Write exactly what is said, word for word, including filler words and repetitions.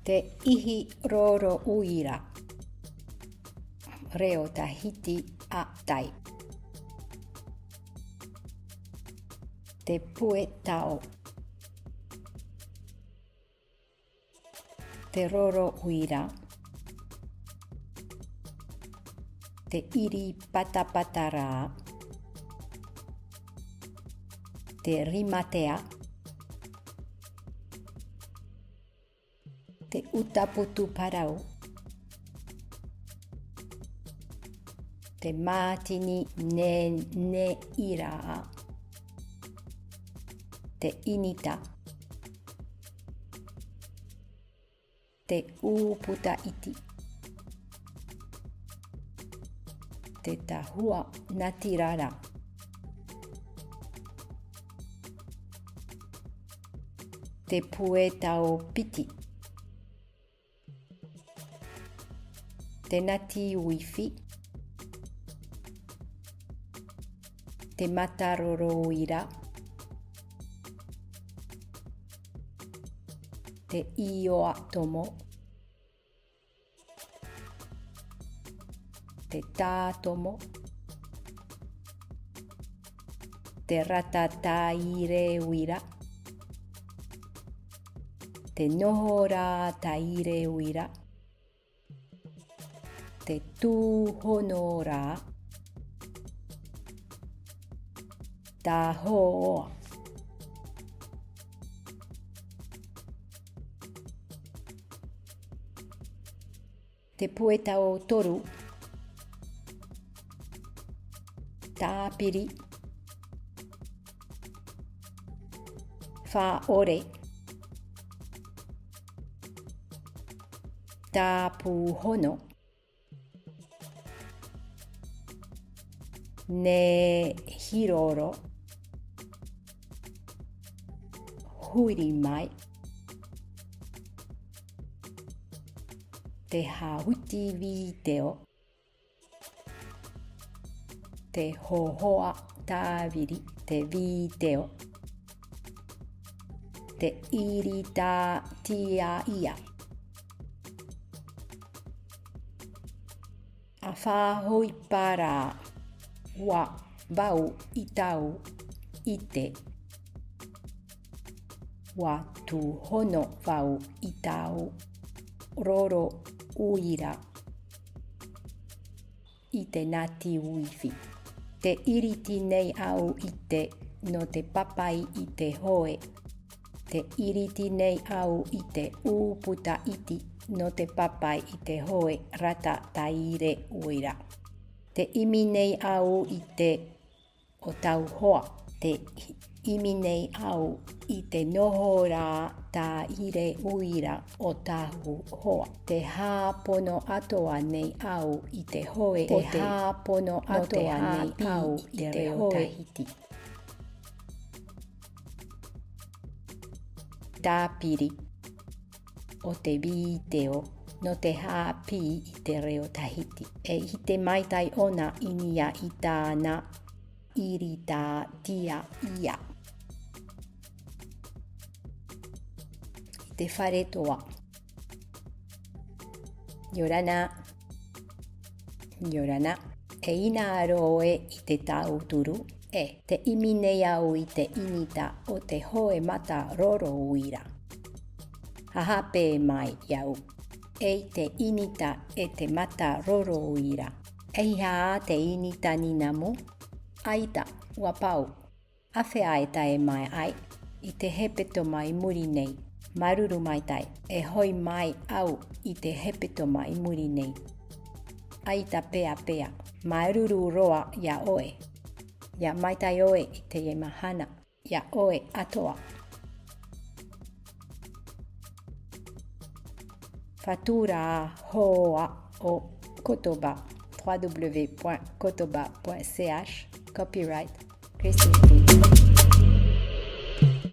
Te ihi roro uira. Reo Tahiti a tai. Te pue tao. Te roro uira. Te iri patapata ra. Te rimatea. Te utaputu parau. Te matini neneira. Te inita. Te uputa iti. Te tahua natirara. Te pue tao piti. Te nati uifi. Te mata roro uira. Te ioa tomo. Te tā tomo. Te rata taire uira. Te noho ra taire uira. Te tūhono ra. Tahoa. Te pue tao toru. Tāpiri. Faʻaore. Tāpūhono. Nehiroro. Huri mai. Te hāhuti vīteo. Te hōhoʻa tāviri, te vīteo. Te iri tātiaʻia. ʻA faʻahoʻi parau vau i tau ʻite. ʻUa tūhono vau i tau roro uira i te nati uifi. Tē ʻiriti nei au i te, nō te papai i te hoe. Tē ʻiriti nei au i te ʻūputa iti, nō te papai i te hoe rata taire uira. Tē ʻimi nei au i te ʻo tau hoa. Tē ʻimi nei au i te noho ra taire uira ʻo tahu hoa. Tē hāpono atoʻa nei au i te hoe. Tē hāpono atoʻa nei au i te reo Tahiti. Tāpiri. ʻO te vīteo nō te hāpī i te reo Tahiti. E ʻite maitaʻi ʻōna i niʻa i tāna ʻiri tātiaʻia. I te fare toa. ʻIa ora na. ʻIa ora na. E ʻino roa i te tauturu, e, tē ʻimi nei au i te ʻinita o te hoe mata roro uira. Haʻapaʻo mai au. E i te ʻinita e te mata roro uira. E aha te ʻinita nīnamu? ʻAita, ʻua pau. ʻAfea e tae mai ai i te hepetoma i muri nei? Māuruuru maitaʻi, e hoʻi mai au i te hepetoma i muri nei. ʻAita peapea, māuruuru roa iā ʻoe. ʻIa maitaʻi ʻoe i teie mahana, iā ʻoe atoʻa. Faʻatura hoʻi ʻo Kotoba, trois W point kotoba point C H, copyright Christine.